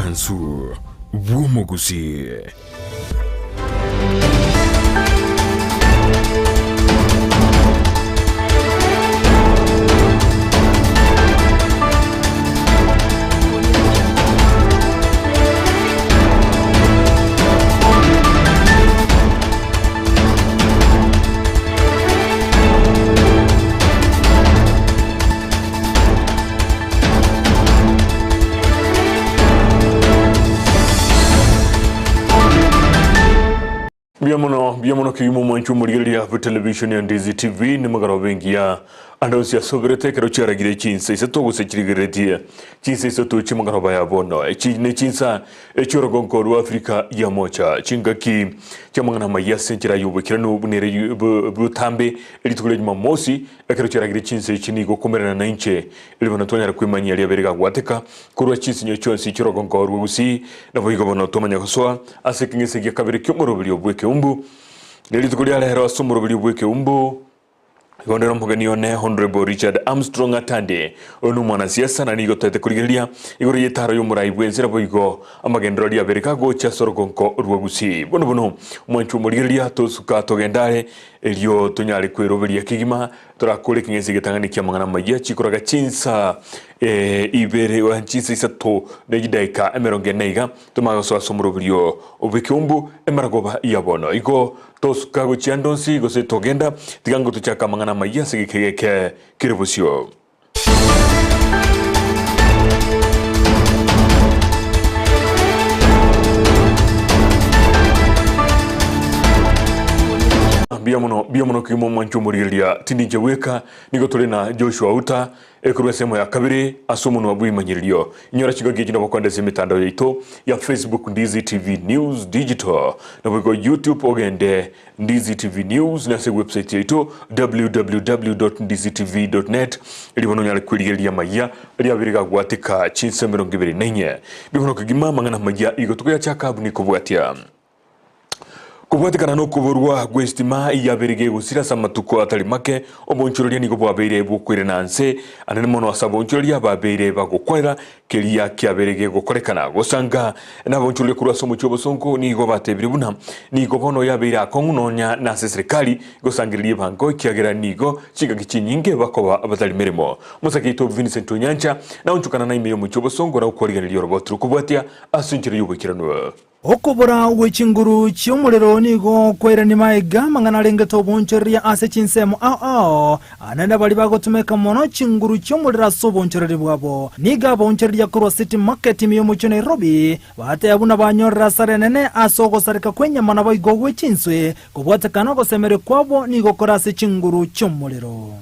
Omokaransu bw'omogusi. Mbuya mono, mbuya mono kigima omwancho omorigereria bwa television ya Ndizi TV nimagaro bengiya ande onsi asoberete ekero chiaragire chinsa isato gose chirigereretie chinsa isato chimagaro ya bono echi ne chinsa echiorogonko rwa Afrika ya mocha chingaki chiamang'ana maya ase enchera ya obokiranu bunere butambe erituko ria Jumamosi ekero chiaragire chinsa echi nigo okomerana na inche eribona twanyara kwimanyia riabere gagwateka korwa chinsinyo chionsi chiorogonko rwa gusii nabo igo bono twamanya gosoa ase ekeng'ese gia kabere kia omoroberi obwa ekeumbu nerituko riarehero ase omoroberi obwa ekeumbu Gondero omogeni one Honorable Richard Armstrong Atande oyo ni omwanasiasa na nigo toete korigereria igoro y'etaro y'omorai bwa ense nabo igo amagendero riabere kagocha ase orogonko rwa Gusii. Bono bono omwancho omorigereria tosuka togendare erio tonyare kweroberia kegima torakore ekeng'ese getang'ani kia amang'ana amaya chikoraga chinsa ibere wa chinsa isato na chidaika emerongo ene iga tomagosoa ase omoroberio obwa ekeumbu emaragoba ya bono igo tosuka gochia ndonsi gose togenda tiga tochaka amang'ana amaya ase gekegeke kere bosio. Mbuya mono kigima omwancho omorigereria tindinche bweka nigo tore na Joshua Uta ekorwa sehemu ya kabere ase omonwa bw'imanyererio inyora chigogi echi nabo kwandesa emitandao yaito ya Facebook Ndizi TV News Digital nabo igo YouTube ogende Ndizi TV News na ase website yaito www.ndizitv.net eribono onyare kwerigereria maya riabere gagwatika chinsa emerongo ibere na inye bibono kigima amang'ana maya igo tokoyachaka abwo nikobwatia kubwatikana nokuborwa gwa estima yaberige gusira ase amatuko atari make obonchoreria nigo bwabeire bokwirana nse anene mono ase abonchoreria babeire bagokorera keria kiaberege gokorekana gosanga nabonchoreria korwa ase omochie obosongo nigo batebire buna nigo bono yabeire akong'u nonya na ase serikali gosangereria ebango ekiagera nigo chingaki chinyinge bakoba batari mirimo. Omosake oito Vincent Onyancha naonchokana na ime ya omochie obosongo na okwarigereria oroboti rokobwatia ase enchera ya oboikeranu. Okobora gw'echinguru chi'omorero nigo kwairani maiga mang'ana arengete obonchoreria ase chinsemo ao ao anene bari bagotumeka mono chinguru chi'omorero ase obonchoreri bwabo niga abonchoreria korwa City Market ime y'omochie Nairobi bateba buna banyorera asara enene ase ogosareka kw'enyama nabo igo gw'echinswe kobwatekana ogosemeri kwabo nigo kore ase chinguru chi'omorero.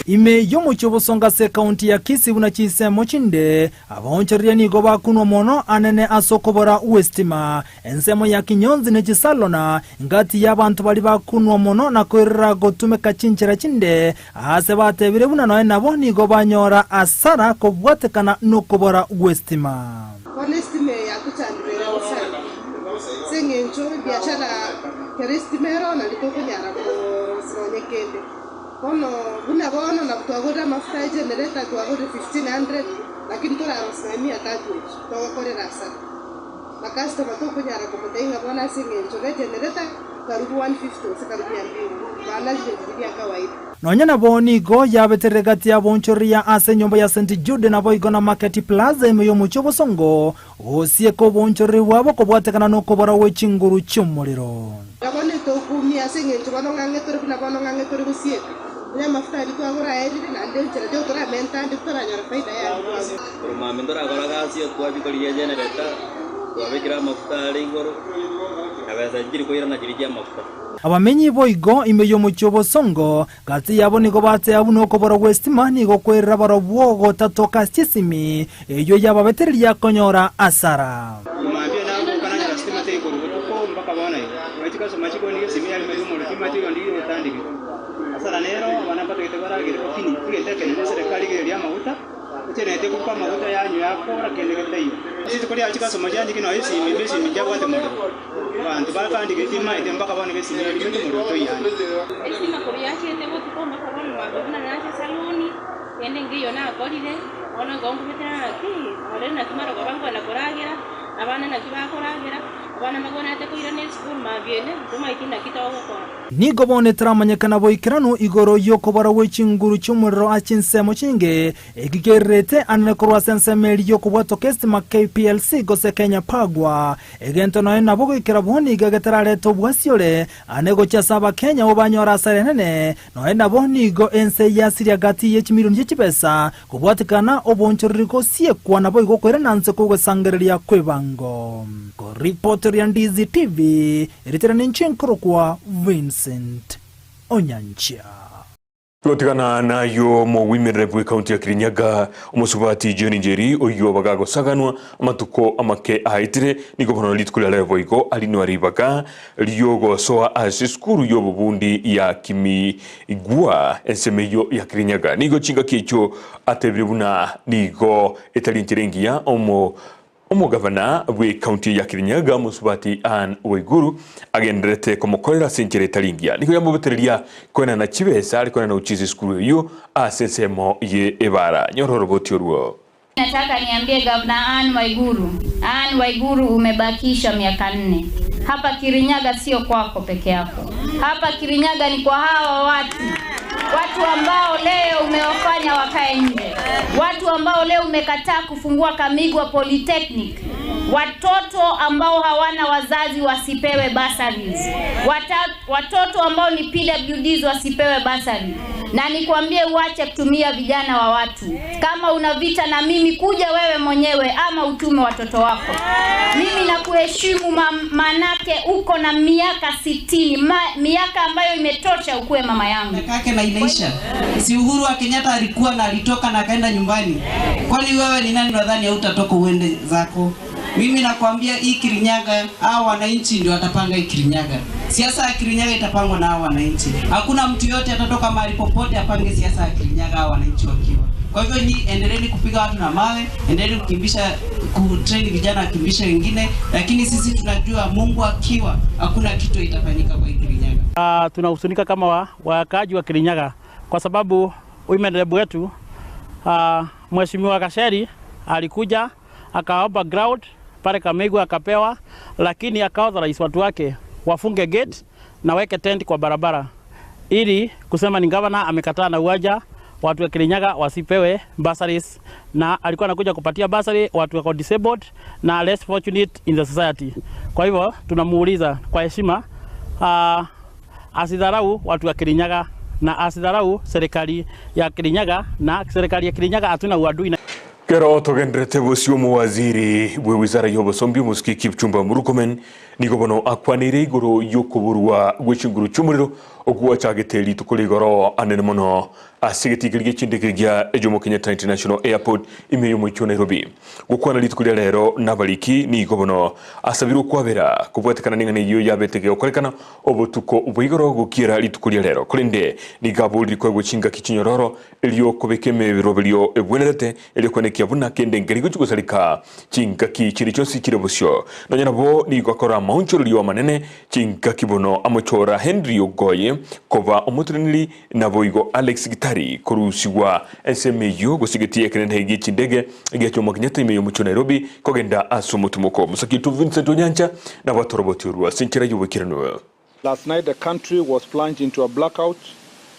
Ime y'omochie obosongo ase ekaunti ya Kisii buna chinsemo chinde abaonchoreria nigo bakunwa mono anene ase okobora estima ensemo ya Kinyonzi ne chisalona ngati y'abantu bari bakunwa mono na koirera gotumeka chinchera chinde ase batebire buna noe nabo nigo banyora asara kobwatekana nokobora estima. Bono estima yatuchandire sana seng'encho biashara kere estima ero nari tokonyara korosia kende bono buna bono na twagora mafuta ya generator twagora 1500 lakini turarosia 300 echi togokorera asara makastoma tokonyara komotenga bona seng'encho re generator karibu 150 gose karibu 200 bana zile kawaida. Nonya nabo nigo yabeterere gati y'abonchoreria ase enyomba ya St Jude nabo igo na Market Plaza ime y'omochie obosongo osieka obonchoreri bwabo kobwatekana nokobora gw'echinguru chi'omorero. Bono tokumia ase eng'encho bono ng'ang'e tore buna bono ng'ang'e tore gosieka buna amafuta aria twagora aerire naende enchera toramenta ande toranyora faida yaye. Oromame ntorakora gasi twabikorigia generator twabekire amafuta are igoro abesa chiri koirana chiri chia amafuta. Abamenyi boigo ime y'omochie obosongo gati yabo nigo bateba buna okobora gwa estima nigo kwerera barobwo gotatoka chisimi eyo yababetereria konyora asara. Mambia nabo kananyora stima teikoro botuko mpaka bona igo wachikaso machiko nigo simi yari merumo stima tigo ndigo tandike asara nero bana batagete baragire okini tigeteke ne serikali geria amaguta Generator kupa maguta yanyu yakora kende getayo. Sisi kuri achika somoja ndikino isi mimisi minjabwate moro. Bantu bakandika itima ite mpaka bana besi mimisi moro to yani. Esima kobiache te botuko mpaka bana mabona nache saluni kende ngiyo na akorire ona ngongo betera ki ore na tumaro gobango na koragera abana na kibakoragera abana magona ate kuira ne school mabiene tumaiti na kitogokora. Nigo bonetramanyekana boikeranu igoro yokobara wechinguru chumuriro achinsemo chinge egigerete anekorwa sensemeri yokobwato kestima KPLC gose Kenya Pagwa egento nayo nabo goikera boni gagetarare bwasiore anego chasaba Kenya obanyora sarenene noe nabo nigo ense ya siria gati yechimirioni chechipesa kobwatikana obonchoriko siekwa nabo igokwera nanse kogosangereria kwebango. Ko reporter ya Ndizi TV eritera ninchenkoro kwa Vincent Onyancha. Tuotikana nayo mo women rep we county ya Kirinyaga omusubati John Njeri oyo bagagosaganwa amatuko amake aitire niko bono litukula levo igo alino aribaga ryogo soa ase skuru yobo bundi ya Kimigwa ensemeyo ya Kirinyaga nigo chinga kicho atebire buna nigo etalintirengia omo omugavana we county ya Kirinyaga musubati Anne Waiguru agenderete komokorera senchere talingia niko yamubetereria kwena na chibesa ariko na uchizi skuru yo asensemo ye ebara nyororo botyoruo. Nataka niambie Governor Anne Waiguru, Anne Waiguru umebakisha miaka 4. Hapa Kirinyaga sio kwako peke yako. Hapa Kirinyaga ni kwa hawa watu. Watu ambao leo umewafanya wakae nje. Watu ambao leo umekataa kufungua Kamigwa Polytechnic. Watoto ambao hawana wazazi wasipewe bursaries. Watoto ambao ni PWDs wasipewe bursary. Na nikwambie uache kutumia vijana wa watu. Kama una vita na mimi, kuja wewe mwenyewe ama utume watoto wako. Mimi nakuheshimu manake uko na miaka 60, miaka ambayo imetosha ukue mama yangu. Kake na inaisha. Si Uhuru wa Kenyatta alikuwa na alitoka na akaenda nyumbani. Kwani wewe ni nani unadhani hautatoka uende zako? Mimi nakwambia hii Kirinyaga, hao wananchi ndio watapanga hii Kirinyaga. Siasa ya Kirinyaga itapangwa na hao wananchi. Hakuna mtu yote atatoka mahali popote apange siasa ya Kirinyaga hao wananchi wakiwa. Kwa hivyo ni endeleeni kupiga watu na mawe, endeleeni kukimbisha, kutrain vijana wakimbisha wengine, lakini sisi tunajua Mungu akiwa hakuna kitu itafanyika kwa hii Kirinyaga. Tunahusunika kama wakaaji wa Kirinyaga kwa sababu women rep wetu Mheshimiwa Kasheri alikuja akaomba ground pale Kamigwa akapewa, lakini akaauthorize watu wake wafunge gate na weke tent kwa barabara ili kusema ni governor amekataa na uwanja watu wa Kirinyaga wasipewe bursaries, na alikuwa anakuja kupatia bursary watu wako disabled na less fortunate in the society. Kwa hivyo tunamuuliza kwa heshima asidharau watu wa Kirinyaga na asidharau serikali ya Kirinyaga, na serikali ya Kirinyaga hatuna uadui na Kero togendrete bosio mu waziri we wizara y'obosombi Musiki Kipchumba Murkomen niko bono akwanire igoro yokuburwa gwechinguru chumuriro okuwa chageteli tukuli igoro anene mono asigetikirige chindeke gya Jomo Kenyatta International Airport imeyo mu Nairobi gukwana litukuli lero nabaliki niko bono asabirwa kwabera kubwatekana ningane iyo yabeteke okorekana obutuko ubwigoro gukira litukuli lero kulinde nigabuli kwa gwechinga kichinyororo elyo kubekeme birobelyo ebwenerete elyo kwenekia buna kende ngerigo chukusalika chinga ki chirichosi chirobosyo nonya nabo nigakora maunchorolio manene chinga kibono amochora Henry Ogoye koba omutrenili naboigo Alex Gitari korusiwa SMU gosigetie kenene higi chindege gya Jomo Kenyatta imeyo mucho Nairobi kogenda asumutumoko musakitu Vincent Onyancha na batoroboti urwa sinchira yubukirano. Last night the country was plunged into a blackout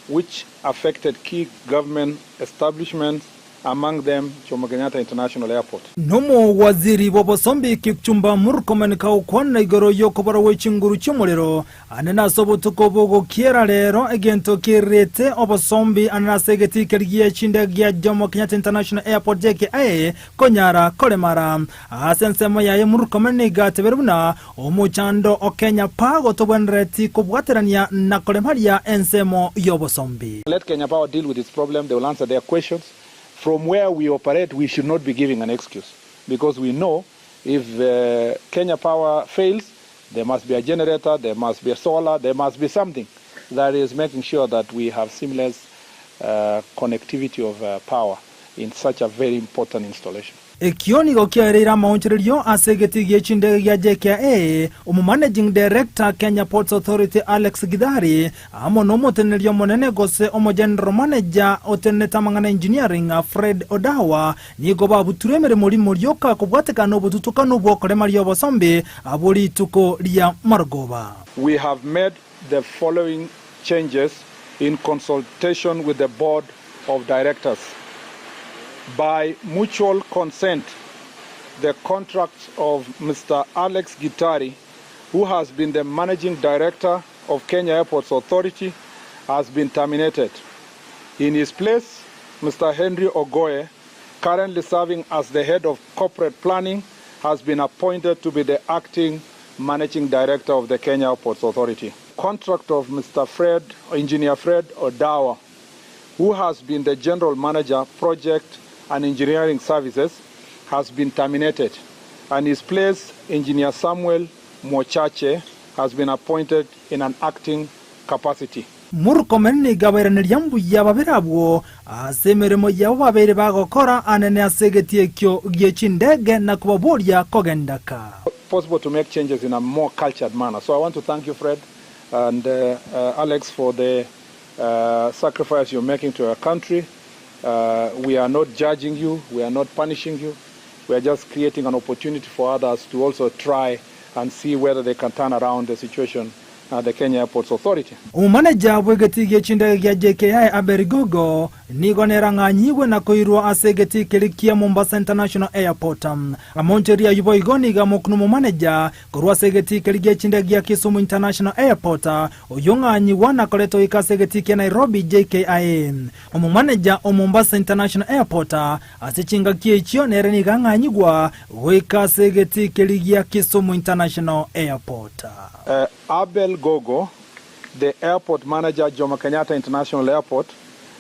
which affected key government establishments, among them Jomo Kenyatta International Airport. Nomo waziri wobosombi Kipchumba Murkomen kaukwana igoro yokobara wechinguru chumuriro anena sobutuko bogo kiera lero egento kirete obosombi anena segeti kerigia chindege ya Jomo Kenyatta International Airport JKIA konyara kolemara asensemo yaye Murkomen gateberuna omuchando okenya pago tobwenreti kobwaterania na kolemaria ensemo yobosombi. Let Kenya Power deal with its problem. They will answer their questions. From where we operate, we should not be giving an excuse, because we know if Kenya Power fails, there must be a generator, there must be a solar, there must be something that is making sure that we have seamless connectivity of power. in such a very important installation. Ekio nigo kiaereire amaonchererio ase egeti gie chindege gia JKIA omu managing director Kenya Ports Authority Alex Githari amo nomotenerio monene gose omo general manager otenete amang'ana engineering Fred Odawa nigo babuture emeremo rimorioka kobwatekana obotutukano bwokorema obosombe abo rituko ria marogoba. We have made the following changes in consultation with the board of directors. By mutual consent, the contract of Mr. Alex Gitari, who has been the managing director of Kenya Airports Authority, has been terminated. In his place, Mr. Henry Ogoye, currently serving as the head of corporate planning, has been appointed to be the acting managing director of the Kenya Airports Authority. Contract of Mr. Engineer Fred Odawa, who has been the general manager, project and engineering services, has been terminated, and his place, Engineer Samuel Mochache, has been appointed in an acting capacity. Murkomen nigabairaneria mbuya babirabwo ase emeremo yabo babere bagokora anene ase egeti ekio gie chindege na kubaboria kogendaka. Possible to make changes in a more cultured manner. So I want to thank you, Fred, and Alex, for the sacrifice you're making to our country. We are not judging you, we are not punishing you. We are just creating an opportunity for others to also try and see whether they can turn around the situation at the Kenya Airports Authority. Umumaneja bw'egeti gie chindege gia JKIA Abel Gogo nigo nerang'anyigwe na koirwa ase egeti keri kia Mombasa International Airport. Amoncheria yubo igo niga mokunu mumaneja korwa ase egeti keri gia chindege gia Kisumu International Airport oyong'anyiwa na koretwa ika ase egeti kia Nairobi JKIA. Omumaneja o Mombasa International Airport ase chingaki echio nere niga ng'anyigwa goika ase egeti keri gia Kisumu International Airport. Abel Gogo, the airport manager, Jomo Kenyatta International Airport,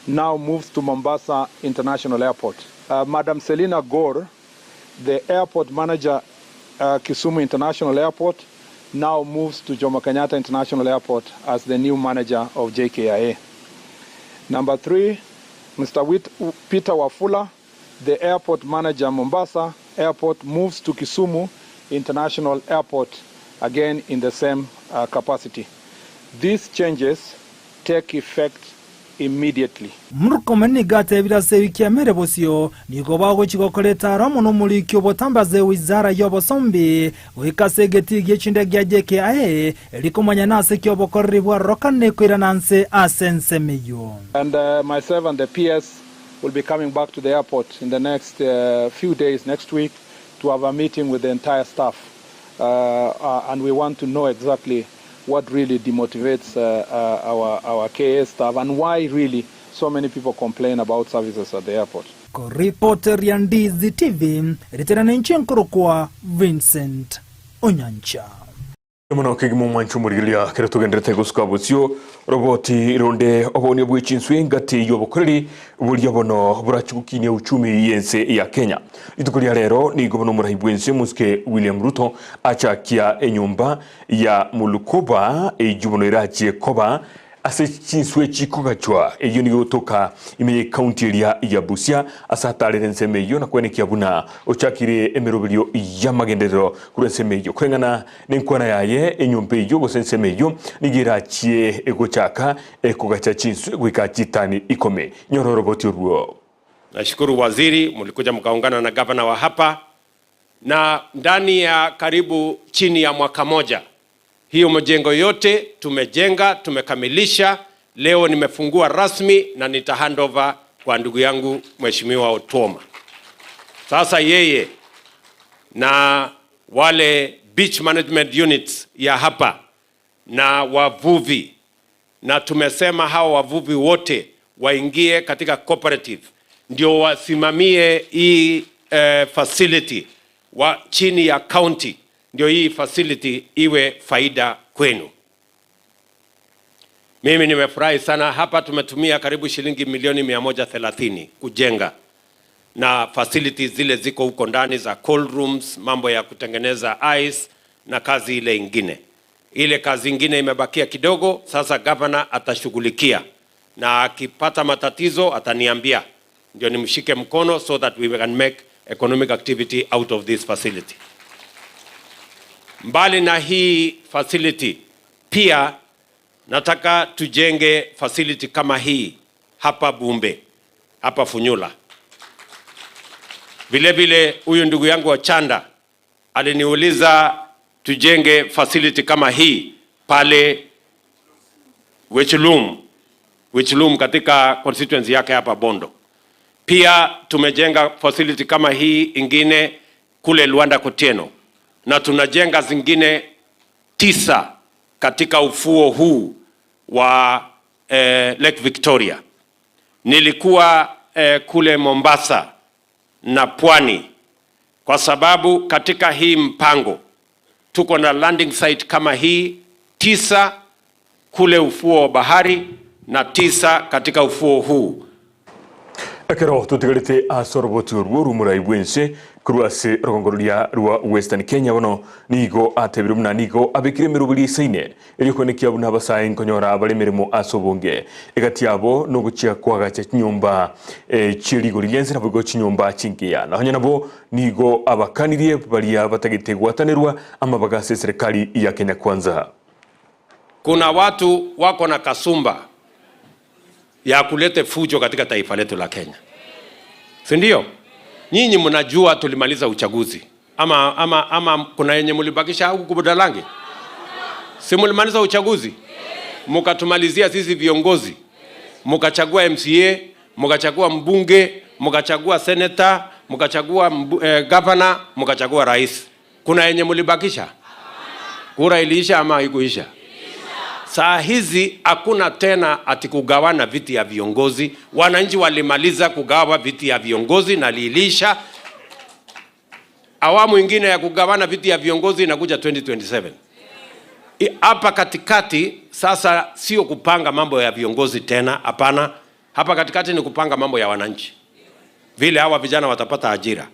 now moves to Mombasa International Airport. Madam Selina Gore, the airport manager, Kisumu International Airport, now moves to Jomo Kenyatta International Airport as the new manager of JKIA. Number three, Mr. Peter Wafula, the airport manager, Mombasa Airport, moves to Kisumu International Airport, again in the same capacity. These changes take effect immediately. Murkomen nigatebira ase wiki ya mere bosio nigo bagochigokoreta ramo n'omuriki obotambaze wizara y'obosombi goika ase egeti gie chindege gia JKIA erikomanya nase kiobokoreri bwa rokane koirana nse ase ensemeyo. And myself and the PS will be coming back to the airport in the next few days, next week, to have a meeting with the entire staff. And we want to know exactly what really demotivates our KA staff and why really so many people complain about services at the airport. Reporter ya Ndizi TV, riterana nchi Vincent Onyancha. Muno kigimo mwanchu murigiria kero tugenderete gusuka butsio roboti ronde obonye bw'ichinswe ngati yobokoreri burya bono burachukinie uchumi yense ya Kenya. Rituko rya rero ni gobono murahi bwense muske William Ruto achakia enyumba ya Mulukoba ejubono irachie koba ase chinswe chikogachwa eyo ni gotoka ime county area ya Busia asatarire nseme iyo na kwenekia buna ochakire emeroberio ya magenderero kuri nseme iyo kurengana nenkwana yaye enyumba iyo gose nseme iyo nigirachie egochaka ekogacha chinswe gwika chitani ikome nyororo boti ruo. Nashukuru waziri, mlikuja mkaungana na gavana wa hapa, na ndani ya karibu chini ya mwaka moja hiyo majengo yote tumejenga, tumekamilisha. Leo nimefungua rasmi na nita hand over kwa ndugu yangu Mheshimiwa Otuoma. Sasa yeye na wale beach management units ya hapa na wavuvi, na tumesema hawa wavuvi wote waingie katika cooperative ndio wasimamie hii facility wa chini ya county, ndio hii facility iwe faida kwenu. Mimi nimefurahi sana hapa tumetumia karibu shilingi milioni 130 kujenga, na facilities zile ziko huko ndani za cold rooms, mambo ya kutengeneza ice na kazi ile ingine. Ile kazi ingine imebakia kidogo, sasa governor atashughulikia, na akipata matatizo ataniambia. ndio nimshike mkono so that we can make economic activity out of this facility. Mbali na hii facility, pia nataka tujenge facility kama hii hapa Bumbe, hapa Funyula. Vile vile huyu ndugu yangu wa Chanda aliniuliza tujenge facility kama hii pale Wechulum katika constituency yake hapa Bondo. Pia tumejenga facility kama hii ingine kule Luanda Kotieno, na tunajenga zingine 9 katika ufuo huu wa Lake Victoria. Nilikuwa kule Mombasa na Pwani kwa sababu katika hii mpango tuko na landing site kama hii 9 kule ufuo wa bahari na 9 katika ufuo huu. Ekero tutigarite asoroboti orwo rumurai bwense kurwase rogongororia rwa Western Kenya bono nigo atebire muna nigo abikire mirubiri isaine erikonekia buna abasae nkonyora abare mirimo asobonge egati yabo noguchia kwagacha chinyomba chirigori riense nabugo chinyomba chingiya nahonya nabo nigo abakanirie baria batagete gwatanirwa amabagase serikali ya Kenya Kwanza. Kuna watu wako na kasumba ya kulete fujo katika taifa letu la Kenya. Si ndio? Nyinyi mnajua tulimaliza uchaguzi. Ama kuna yenye mlibakisha huku Budalangi? Si mlimaliza uchaguzi? Mkatumalizia sisi viongozi. Mkachagua MCA, mkachagua mbunge, mkachagua senator, mkachagua governor, mkachagua rais. Kuna yenye mlibakisha? Kura iliisha ama haikuisha? Saa hizi hakuna tena ati kugawana viti ya viongozi. Wananchi walimaliza kugawa viti ya viongozi na lilisha. Awamu ingine ya kugawana viti ya viongozi inakuja 2027. Hapa katikati sasa sio kupanga mambo ya viongozi tena, hapana. Hapa katikati ni kupanga mambo ya wananchi. Vile hawa vijana watapata ajira,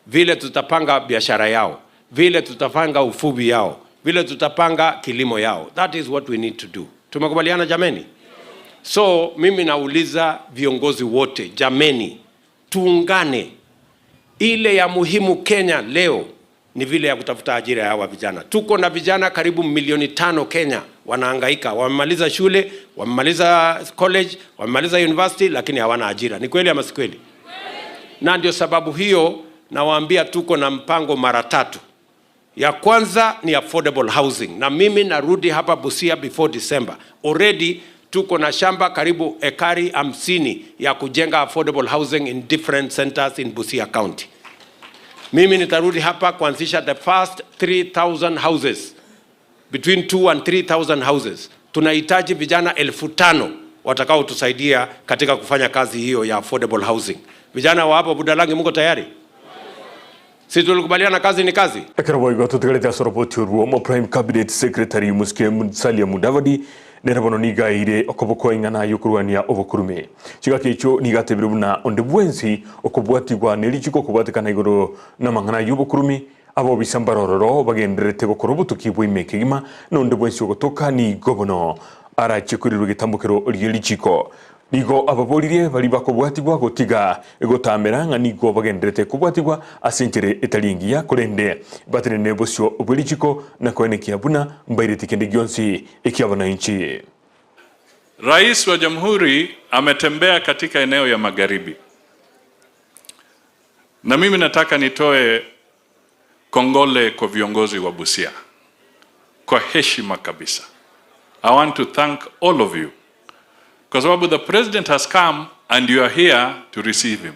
vile tutapanga biashara yao, vile tutapanga uvuvi yao, vile tutapanga kilimo yao. That is what we need to do. Tumekubaliana jameni? So mimi nauliza viongozi wote, jameni, tuungane. Ile ya muhimu Kenya leo ni vile ya kutafuta ajira ya hawa vijana. Tuko na vijana karibu milioni 5 Kenya wanahangaika, wamemaliza shule, wamemaliza college, wamemaliza university, lakini hawana ajira. Ni kweli ama si kweli? Na ndio sababu hiyo nawaambia tuko na mpango mara 3. Ya kwanza ni affordable housing. Na mimi narudi hapa Busia before December. Already tuko na shamba karibu ekari 50 ya kujenga affordable housing in different centers in Busia County. Mimi nitarudi hapa kuanzisha the first 3,000 houses. Between 2 and 3,000 houses. Tunahitaji vijana 5,000 watakao tusaidia katika kufanya kazi hiyo ya affordable housing. Vijana wa hapa Budalangi mko tayari? Si tulikubaliana kazi ni kazi? Ekero boigo tutigarite asoroboti orwo mo Prime Cabinet Secretary Musalia Mudavadi nerabono nigaire okoboko ingana yokurwania obokurume. Chigakecho nigatebire buna onde bwensi okobwatigwa nerichiko kobwatekana igoro na mangana yobokurumi abo bisambarororo bagenderete gokora obotuki bw'imeke gima nonde bwensi ogotoka ni gobono arachikurirwe gitambukero rierichiko. Nigo ababoririe bari bakobwatigwa gotiga gotamera nga nigo bagenderete kobwatigwa asenchere etaringia korende batenene bosio obwerichiko na koenekia buna mbairete kende gionsi ekiabananchi. Rais wa Jamhuri ametembea katika eneo ya magharibi. Na mimi nataka nitoe kongole kwa viongozi wa Busia kwa heshima kabisa. I want to thank all of you. Kwa sababu the president has come and you are here to receive him.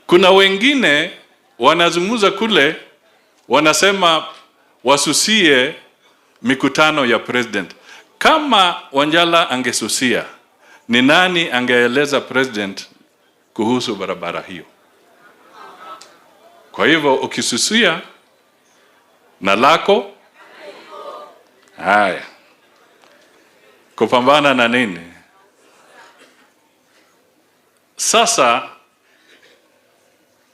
Kuna wengine wanazungumza kule, wanasema wasusie mikutano ya president. Kama Wanjala angesusia, ni nani angeeleza president kuhusu barabara hiyo? Kwa hivyo ukisusia na lako, haya, kupambana na nini? Sasa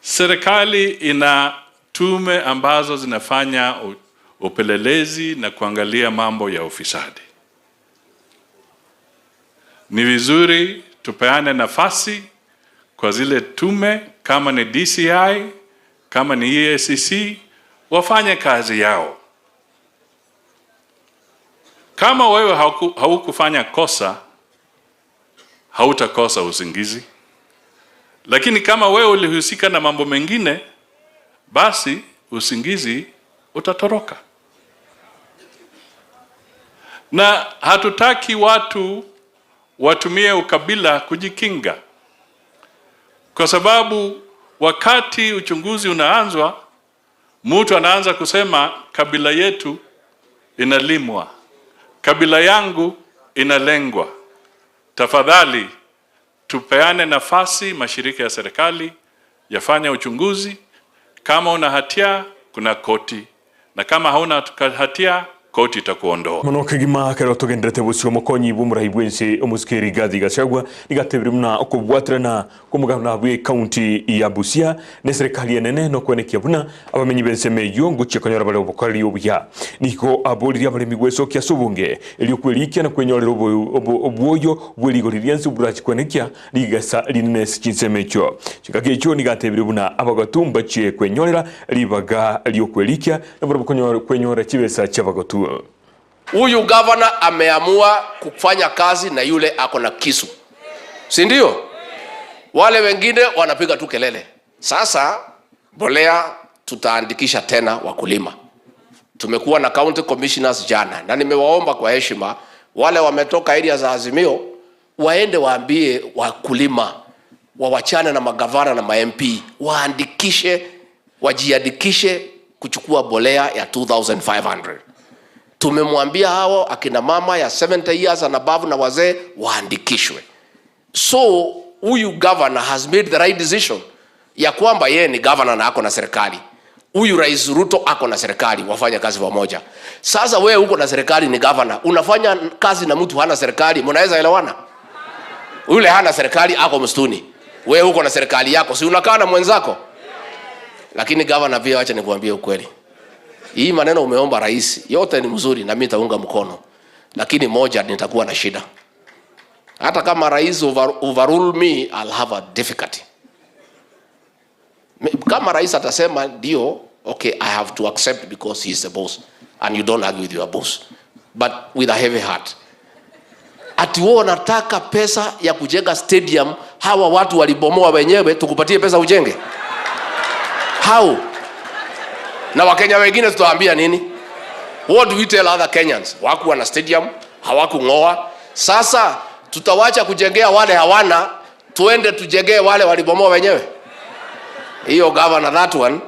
serikali ina tume ambazo zinafanya upelelezi na kuangalia mambo ya ufisadi. Ni vizuri tupeane nafasi kwa zile tume, kama ni DCI, kama ni EACC, wafanye kazi yao. Kama wewe haukufanya kosa, hautakosa usingizi. Lakini kama wewe ulihusika na mambo mengine, basi usingizi utatoroka. Na hatutaki watu watumie ukabila kujikinga, kwa sababu wakati uchunguzi unaanzwa, mtu anaanza kusema kabila yetu inalimwa, kabila yangu inalengwa. Tafadhali tupeane nafasi mashirika ya serikali yafanye uchunguzi. Kama una hatia, kuna koti, na kama hauna hatia, koti itakuondoa. Mono kigima kero tugenderete bucio mokonyi bumurahi bwense omusikeri Rigathi Gachagua nigatebire muna okubwatirana kumugana bwe county ya Busia ne serikali enene no kwenekia buna abamenyi bense meyo nguchia konyora bale obukali obuya niko aboliria abaremi gwecokia subunge eliokwerikia na kwenyorera obwoyo bwerigori ryansi burachi kwenekia rigasa rinene chinsemecho chikakecho nigatebire buna abagatumba chie kwenyorera ribaga liokwerikia na bura kwenyora chibesa chabagatu. Huyu governor ameamua kufanya kazi na yule ako na kisu, si ndio? Wale wengine wanapiga tu kelele. Sasa mbolea tutaandikisha tena wakulima. Tumekuwa na county commissioners jana, na nimewaomba kwa heshima wale wametoka area za Azimio waende waambie wakulima wawachane na magavana na ma MP, waandikishe, wajiandikishe kuchukua mbolea ya 2500. Tumemwambia hao akina mama ya 70 years and above na wazee waandikishwe. So huyu governor has made the right decision ya kwamba yeye ni governor na ako na serikali. Huyu Rais Ruto ako na serikali, wafanya kazi pamoja. Sasa wewe uko na serikali ni governor, unafanya kazi na mtu hana serikali, mnaweza elewana? Yule hana serikali ako msituni. Wewe uko na serikali yako, si unakaa na mwenzako? Lakini governor pia, acha nikuambie ukweli. Hii maneno umeomba rais yote ni mzuri na mimi nitaunga mkono. Lakini moja nitakuwa na shida. Hata kama rais overrule me, I'll have a difficulty. Kama rais atasema ndio, okay, I have to accept because he is the boss and you don't argue with your boss. But with a heavy heart. Ati wewe unataka pesa ya kujenga stadium, hawa watu walibomoa wenyewe, tukupatie pesa ujenge? How? Na Wakenya wengine tutawaambia nini? What do we tell other Kenyans? Hawakuwa na stadium, hawakungoa. Sasa tutawacha kujengea wale hawana, tuende tujengee wale walibomoa wenyewe? Hiyo governor, that one,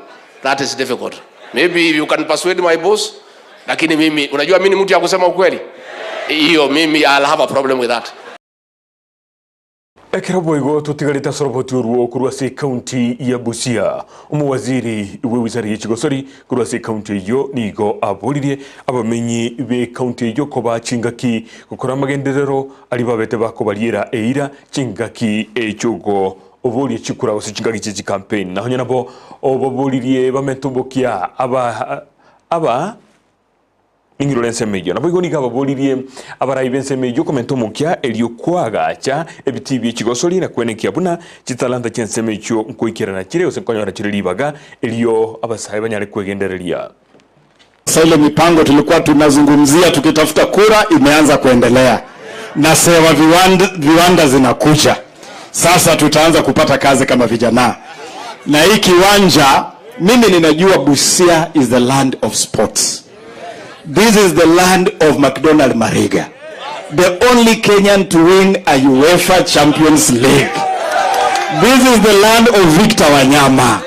that is difficult. Maybe you can persuade my boss, lakini mimi, unajua mimi ni mtu ya kusema ukweli. Hiyo mimi I'll have a problem with that. Ekero boigo tutigarite soroboti oruo kurwa ase county ya Busia. Omuwaziri we wizara ya chigosori kurwa ase county eyo nigo aboririe abamenyi be county eyo koba chingaki gokora magenderero ari babete bakobariera eira chingaki echogo oborie chikura gose chingaki chi campaign naho nabo obaboririe bametumbukia aba ingiro lensemejo nabo igo niga baboririe abarayi bensemejo komentomokia elio kwagacha ebitibi chigosori na kwenekia buna chitalanta chensemejo nkoikerana chire ose nkonyora chire libaga elio abasaye banyare kwegendereria. Sasa ile mipango tulikuwa tunazungumzia tukitafuta kura imeanza kuendelea na sewa viwanda zinakuja. Sasa tutaanza kupata kazi kama vijana. Na hii kiwanja, mimi ninajua Busia is the land of sports. This is the land of McDonald Mariga, the only Kenyan to win a UEFA Champions League. This is the land of Victor Wanyama,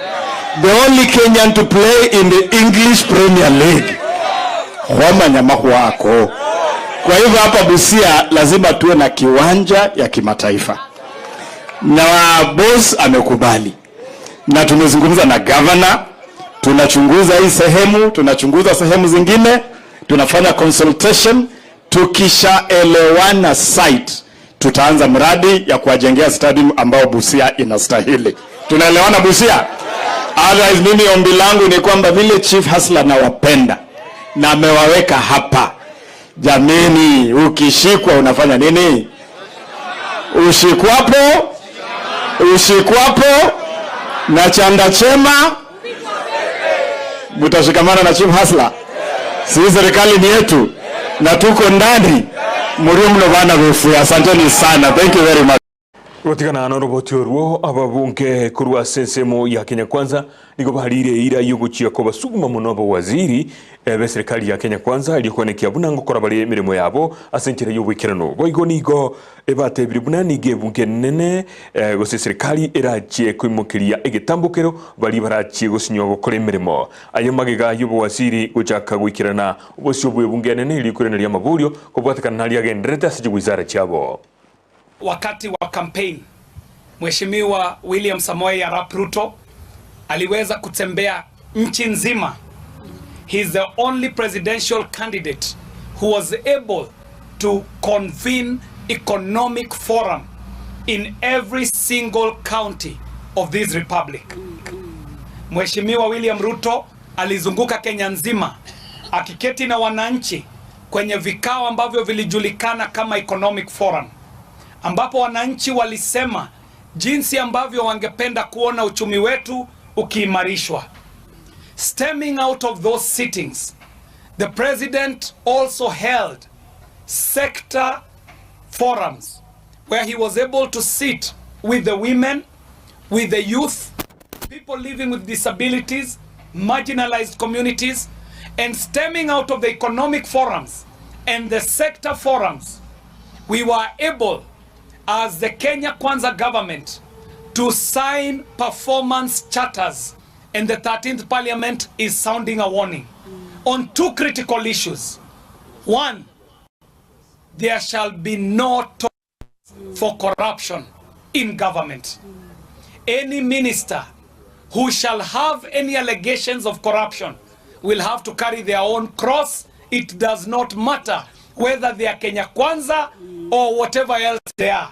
the only Kenyan to play in the English Premier League. Homa nyama wako. Kwa hivyo hapa Busia lazima tuwe na kiwanja ya kimataifa. Na boss amekubali. Na tumezungumza na governor, tunachunguza hii sehemu, tunachunguza sehemu zingine, tunafanya consultation. Tukishaelewana site, tutaanza mradi ya kuwajengea stadium ambao Busia inastahili. Tunaelewana Busia? Otherwise mimi ombi langu ni kwamba vile Chief Hustler nawapenda na amewaweka hapa. Jameni, ukishikwa unafanya nini? Ushikwapo Ushikwapo na chanda chema mutashikamana na Chief Hasla. Si serikali ni yetu na tuko ndani muri mno bana befu. Asanteni sana. Thank you very much. Gotigana na roboti orwo ababunge kurwa sensemo ya Kenya Kwanza nigo baharire ira yuguchia ko basuguma muno abo waziri be serikali ya Kenya Kwanza iliyokonekia bunango kora bari mirimo yabo asenkere y'ubwikirano boigo nigo ebatebiri bunani gebunge nene gose serikali erachie kwimukiria egetambukero bari barachie gusinywa gukora imirimo ayo magega y'ubo waziri guchaka gwikirana ubosio bwebunge nene ilikureneria maburio kubwatekana nali agenderete asije wizara chabo. Wakati wa campaign, Mheshimiwa William Samoei Arap Ruto aliweza kutembea nchi nzima. He is the only presidential candidate who was able to convene economic forum in every single county of this republic. Mheshimiwa William Ruto alizunguka Kenya nzima akiketi na wananchi kwenye vikao ambavyo vilijulikana kama economic forum, ambapo wananchi walisema jinsi ambavyo wangependa kuona uchumi wetu ukiimarishwa. Stemming out of those sittings, the president also held sector forums where he was able to sit with the women, with the youth, people living with disabilities, marginalized communities, and stemming out of the economic forums and the sector forums, we were able as the Kenya Kwanza government to sign performance charters, and the 13th Parliament is sounding a warning on two critical issues. One, there shall be no tolerance for corruption in government. Any minister who shall have any allegations of corruption will have to carry their own cross. It does not matter whether they are Kenya Kwanza or whatever else they are.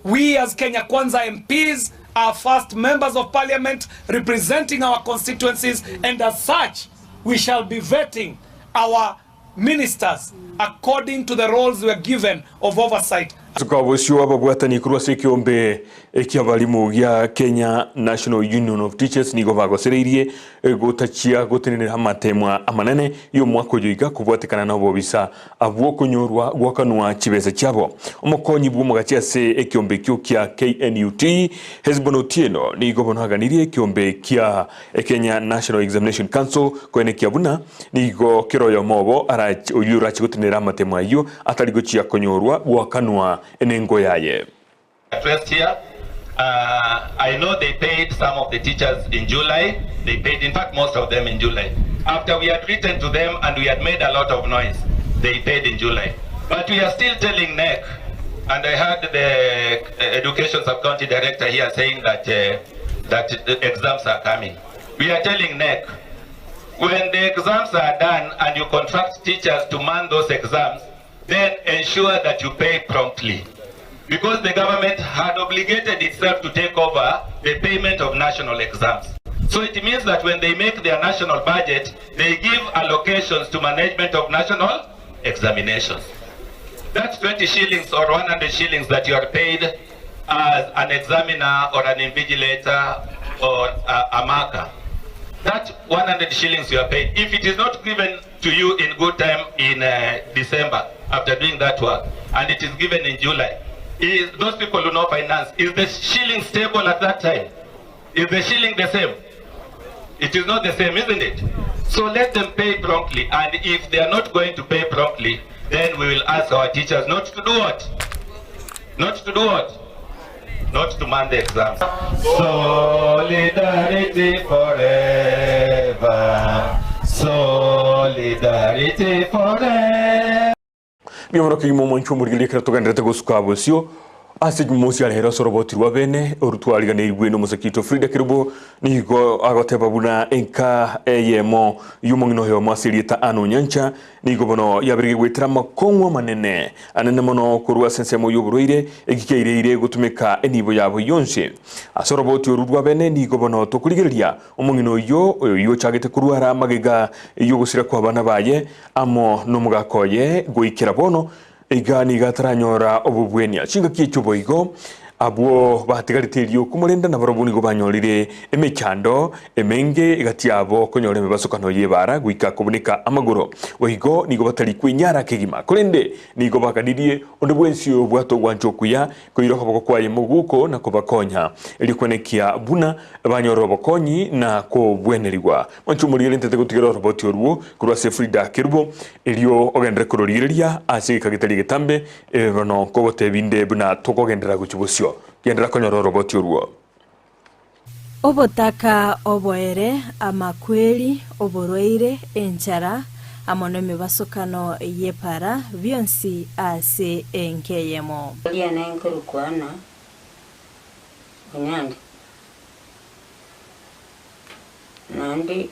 We as Kenya Kwanza MPs are first members of parliament representing our constituencies, and as such, we shall be vetting our ministers according to the roles we are given of oversight. Tukabosio ababwatani kurwa sekiombe ekiabalimu gya Kenya National Union of Teachers nigo bagosereirie gutachia gutenenera amatemwa amanene yo mwako yoiga kubwatekana nabo bisa abwo kunyorwa gwakanwa chibesa chabo omukonyi bwo mugachia se ekiombe kyo kya KNUT Hezbon Otieno nigo bonaganirie ekiombe kya Kenya National Examination Council kwene kiabuna nigo kiroyo mobo arachi oyurachi gutenera amatemwa yo atari gochia kunyorwa gwakanwa enengo yaye. Addressed here. I know they paid some of the teachers in July. They paid, in fact, most of them in July. After we had written to them and we had made a lot of noise, they paid in July. But we are still telling NEC, and I heard the Education Sub-County Director here saying that, that the exams are coming. We are telling NEC, when the exams are done and you contract teachers to man those exams, then ensure that you pay promptly. Because the government had obligated itself to take over the payment of national exams. So it means that when they make their national budget, they give allocations to management of national examinations. That's 20 shillings or 100 shillings that you are paid as an examiner or an invigilator or a marker. That 100 shillings you are paid, if it is not given to you in good time in December, after doing that work, and it is given in July, is those people who know finance, is the shilling stable at that time? Is the shilling the same? It is not the same, isn't it? So let them pay promptly, and if they are not going to pay promptly, then we will ask our teachers not to do what? Not to do what? Not to man the exams. Solidarity forever. Solidarity forever. Biamoro kimo mwanchu murigilekera tugandirete gusuka bosio ase jumosi alehera soroboti rwa bene orutwariganirwe no musakito Frida Kirubo nigo agoteba buna enka eyemo yumongino yo mwasirieta ano nyancha nigo bono yabirige gwetera makongwa manene anene mono kurwa sensemo yoburuire egikeire gutumika enibo yabo yonse asoroboti orurwa bene nigo bono tokurigereria omongino yo oyo chagete kurwara magega yogusira kwa bana baye amo no mugakoye goikera bono igani gataranyora obubwenia chinga kicho boigo Abwo batigarite kumurenda na barabuni go banyorire emechando emenge igati yabo konyore mebasokano yebara gwika kuboneka amagoro oigo nigo batari kwinyara kegima kurende nigo bakadirie onde bwensi obwato gwancho kuya koiroka boko kwaye muguko na kubakonya elikwenekia buna banyoro bokonyi na kobwenerigwa mwancho murire ntete gutigera roboti oruo kurwa se Frida Kirubo elio ogendere kurorireria ase kagitari getambe bono kogote binde buna tokogendera guchibosio gendera konyoro roboti oruo. Obotaka oboere amakweli oborweire enchara amono mibasokano yepara bionsi ase enkeyemo. Liana enkorukwana nyandi nandi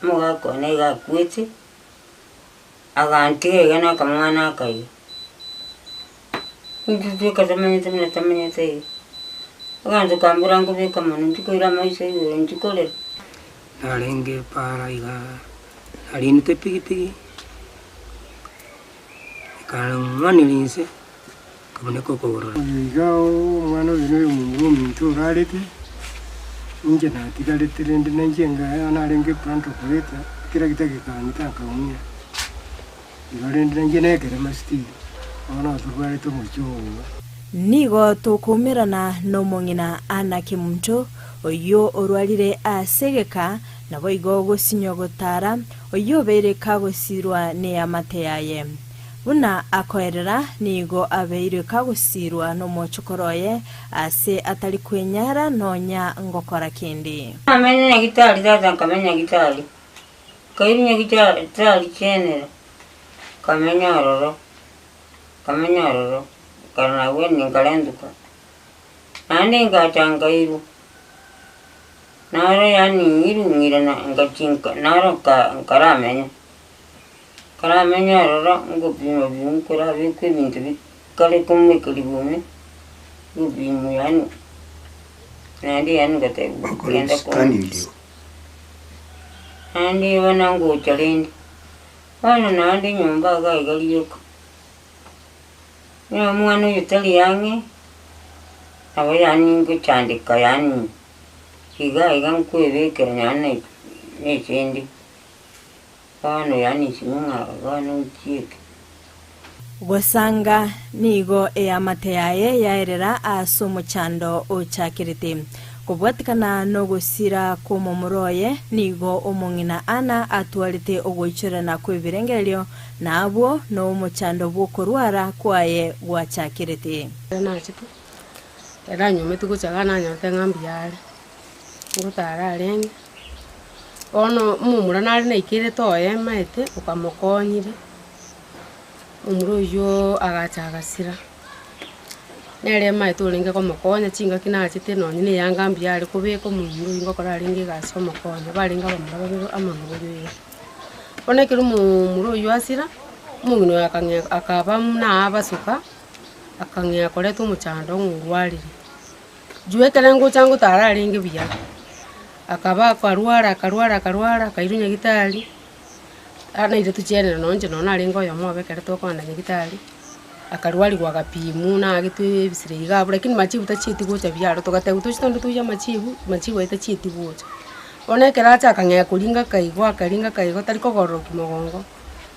mugako nega kwete agantige gana kamwana kai indu katamanya tamanya tamanya tai agantu kambura ngubeka mono ndikoira maisa iwe ndikolera narenge para iga arinite pigipigi ikarangwanirinse kaboneko kogorora iga omwana oyo noyo omungu ominto orarete inche natigarete rende nainche narenge plant operator kera gitagekanyita nkaumia igo rende nainche nekere masitiri ona turwarete omochie. Nigo tukumirana nomong'ina Anna Kemunto oyo orwarire asegeka nabo igo gosinywa gotara oyo beire kagosirwa neamate yaye buna akoerera nigo abeire kagosirwa nomochokoroye ase atari kwenyara nonya ngokora kindi. Amenya nyagitari tata nkamenya nyagitari kairi nyagitari tari chenera kamenya ororo karana weni ngalenduka nandi ngatangairu naro yani irungira na ngachinka naro ka karamenya ororo ngopima binkora bikwe bintu bikale kumwe kalibume ngubimu yani nandi yani ngate kenda ko nandi wanangu challenge wana nandi nyumba ga igaliyoka ya mwana yutali yange abo yani nguchandika yani iga iga nkwebekera nyana n'ekindi bano yani singa bano chike. Gosanga nigo eamate yaye yaerera ase omochando ochakirete kobwatikana nogosira kw'omomoroye nigo omong'ina Anna atwarete ogoichorana kw'ebirengererio nabwo n'omochando bw'okorwara kwaye gwachakirete. Nachete era nyomete gochaga nanyorete ng'ambi yare ngotara arenge bono omomura nare naikire toye maete okamokonyire omura oywo agacha agasira nere maete orenge komokonya chingaki nachete nonye na eyanga mbuya are kobeka omomura oyo ngokora arenge egasi omokonya barenge abamura babere amang'ana oyo. Bono ekero omomura oywo asira omong'ina oyo akang'ea akaba muna abasuka akang'ea koreta omochando ng'orwarire juu ekere ngocha ngotara arenge buya akaba akarwara akarwara akarwara akairwa nyagitari anaire tuchienera nonche nono arenge oyomo obe ekere tokogenda nyagitari akarwarigwa agapimu nagetwe ebisire iga abwo lakini machibu tachieti gocha biaro togateba tochi tonde toiya machibu machibu aye tachieti gocha. Bono ekero acha akang'ea koringa akaigwa akaringa akaigwa tari kogororokia mogongo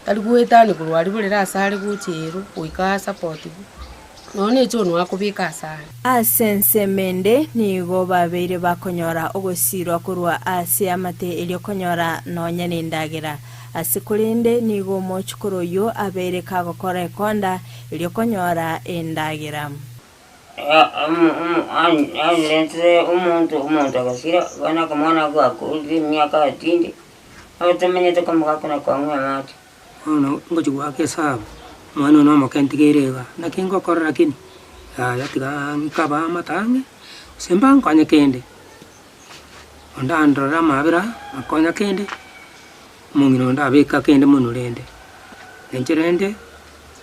tari goetania korwa borere ase are gocha ero goika asapotibu nono echo onwa akobeka ase are. Ase ensemende nigo babeire bakonyora ogosirwa korwa ase amate erio konyora nonya nendagera ase korende nigo omochokoro oyo abeire kagokora ekonda erio konyora endagera. Arentere omonto omonto agasira bana kamwana gwakorire emiaka atinde abatamenyete kamugakona kwang'wa amache ono ngochi gwaka esabu omwana ono omoke ntigeire iga naki ngokora lakini yaya tiga nkaba amatange gose mbankonye kende onde andorere amabera akonya kende omong'ina onde abeka kende mono rende nainche rende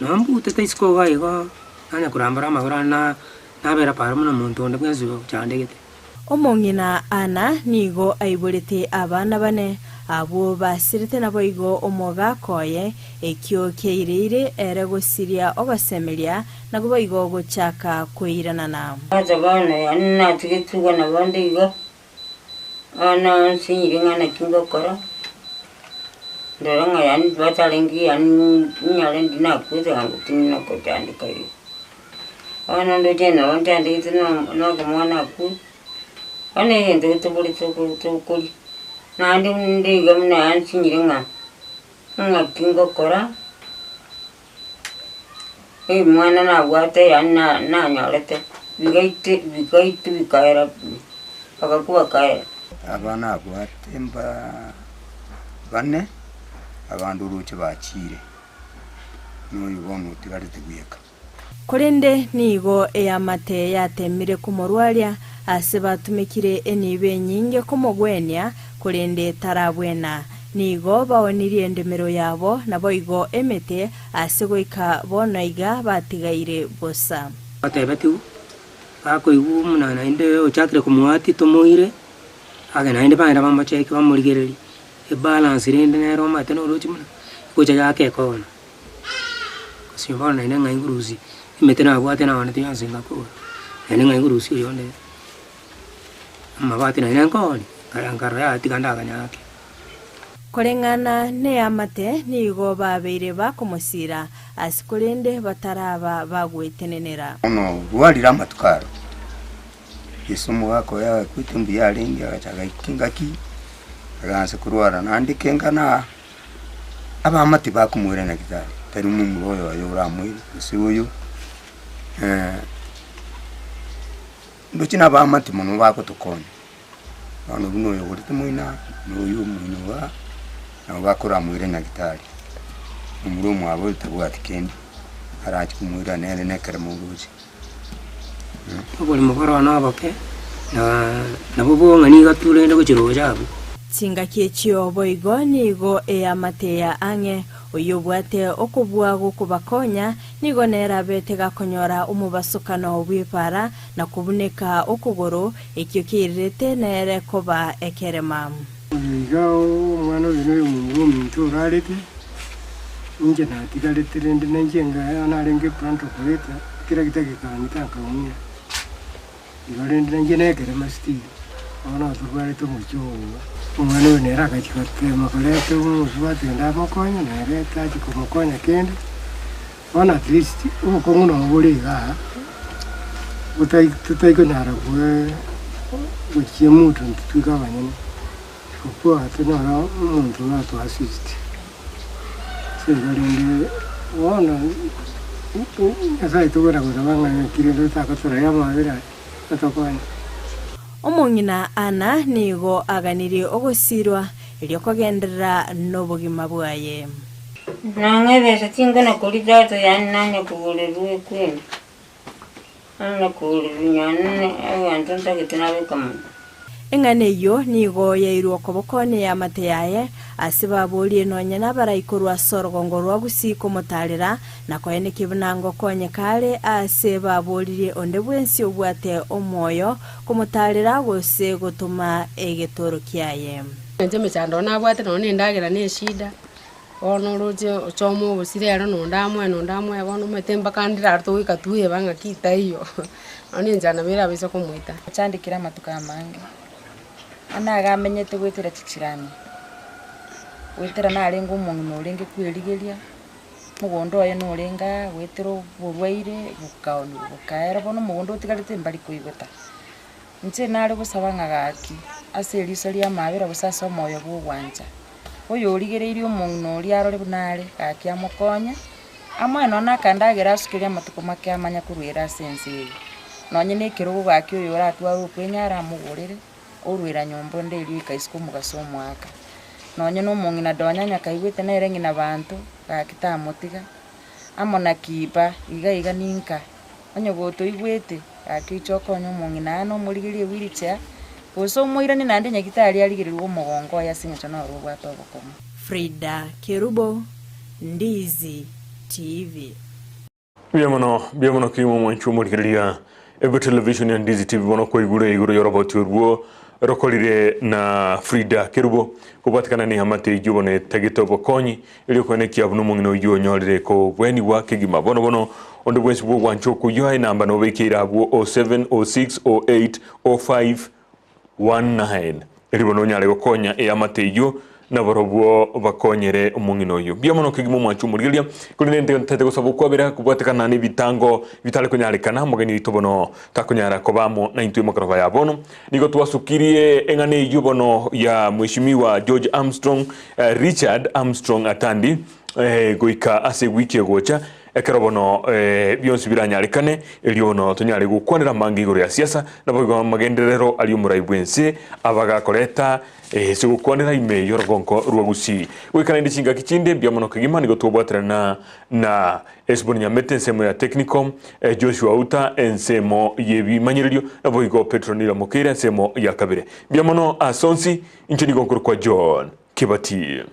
nambutete isiko iga igo nanya kurambara amagoro na nabera paro mono omonto onde bwensi ochandegete. Omong'ina ana nigo aiborete abana bane abo basirete nabo igo omogakoye ekio keireire ere gosiria ogosemeria nago igo gochaka koiranana. Aza bana yani natigituga nabandi igo ana sinyire ng'ana kingokora ndora ng'a yani batarengi yani nyale ndinakuza hangu tinakotandika iyo ana ndoje na ndandikite nokumwana aku ana yende tubuli tukuli nandi ndiga muna ansinyire ng'a ng'a kingokora mwana nabwate yani nanyolete bigaitu bikaera bakakuba kaera. Abana abwate mba bane abandu uruche bachire n'oyu bono utigarete gweka. Korende nigo eyamate yatemire kumorwaria ase batumikire enibe nyinge kumogwenia korende tarabwena nigo baonirie endemero yabo nabo igo emete ase goika bono iga batigaire bosa. Batebeti bakoigu munana inde ochakire kumuati tomoire age nainde baenda bamacheke bamurigereri ebalance rende nero mate no rochi muna gocha yake kona simbona nainde ngainguruzi emete nabwate na wanete yansinga ko nainde ngainguruzi yonde amabati nainde nkoni karangaro ya tikanda kanyake. Koreng'ana neyamate nigo babeire bakomosira asikorende bataraba bagwetenenera. Ono rwalira amatukaro isomo wako ya kwitumbi yarengi agachaga ikingaki aganse kurwara nandike ngana abamati bakumwira na gitari tari mumuroyo ayora mwiri si uyu ndochina abamati muno bakotukonya bano buno yogorete muina n'uyu muino wa nabo bakora mwire na gitari umurumu abo tabwati kendi arachi kumwira nere nekere muruzi obuli mukoro naboke na nabo bonga niga turende kuchiroja abo. Chingaki echio boigo nigo eyamate ya ang'e oyobwate okobua gokobakonya nigo nerabete gakonyora omobasukano bw'epara na kubuneka okogoro ekio kirete nere koba ekerema. Iga omwana oyo noyo omonto ominto orarete inche natigarete rende nainche narenge plant operator kera gitagekang'ita nkaumia igo rende nainche nekerema still bono atorwarete omochie ogo omwana oyo nere agachigotema koreta omosubati onde amokonye nere tachi komokonya kende bono at least obokong'u nabo bore igaa tutaikonyara gochia omonto ntitwika abanyene okuwa tunyora omuntu watu assist segarende wona nyasaye tugora gusaba kirendo takatora yamabira atokonya. Omong'ina ana nigo aganirie ogosirwa erio kogenderera n'obogima bwaye. Nang'ebesa tingana kuri tata yani nanya kugurerwe kwenda ana kugurerwa nyane abantu ntagete nabeka. Eng'ana eyo nigo yairwe okoboko neyamate yaye ase baborie nonya nabaraikorwa ase orogongo rwa Gusii komotarera na koeneki buna ngokonye kare ase baboririe onde bwensi obwate omoyo komotarera gose gotoma egetoro kiaye. Enche emechando nabwate nonya endagera na eshida bono oroche ochoma obosire ero nonde amoe bono omanyete mpaka ndire aria togoika tweba ng'aki taiyo nonya enchara nabo erabase komoita. Chandikire amatuko amange anagamenyete gwetera chichirani gwetera narenge omong'ina orenge kwerigeria mogondo oye norenga gwetera oborwaire bokaonigwa bokaera bono omogondo otigarete mbari koigota inche nare gosaba ng'a gaki ase eriso ria amabera gose ase omoyo bwa ogwancha oyo origereirie omong'ina oria arore buna are gaki amokonye amoe nonye akandagera asukeria amatuko make amanya korwera ase ense eye nonye na ekerogo gaki oyo oratware okwenyara amogorere orwera nyomba onde erio ekaisika omogaso omwaka nonye na omong'ina donyanya kaigwete nere ng'ina banto gaki tamotiga amo na kiba iga iga ninka onye gotoigwete gaki oiche okonye omong'ina aa nomorigerie ewheelchair gose omoirani naende nyagitari arigererwe omogongo oye ase eng'encho noro obwate obokong'u. Frida Kerubo, Ndizi TV. Bia mono kimo mwanchu omorigereria ebe television ya Ndizi TV bono kwa igure iguru yoroboti urwo rokorire na Frida Kerubo kubatikana ni hamate ijubone tegete bokonyi ili kwenekia buno mungino ijo nyorire ko bweni wa kigima bono bono ondo bwensi bwo gwancho yo namba no bekira bwo 0706 08 05 19 eri bono nyare gokonya e amate ijo na borobwo bakonyere omungino oyo bia mono kigimo mwanchu murigeria kuri nende ntete gosaba kwabera kubatikana ni bitango bitale kunyarekana mugeni itobono takunyara kobamo na intwe makarova ya bono nigo twasukirie engane iyo bono ya mheshimiwa George Armstrong Richard Armstrong Atandi goika ase wiki gocha ekero bono bionsi biranyarekane eliono tunyare gukwanira mangi igoro ya siasa nabo magenderero ari omuraibwense abagakoreta sigukwanira ime yorogonko rwagusi wikana ndi chinga kichinde bia mono kigima nigo tubwaterana na Esbon Nyamete ensemo ya Technicom Joshua Uta ensemo yebimanyirio nabo igo Petronila Mokira ensemo ya kabere bia mono asonsi incho nigo kwa John Kibati.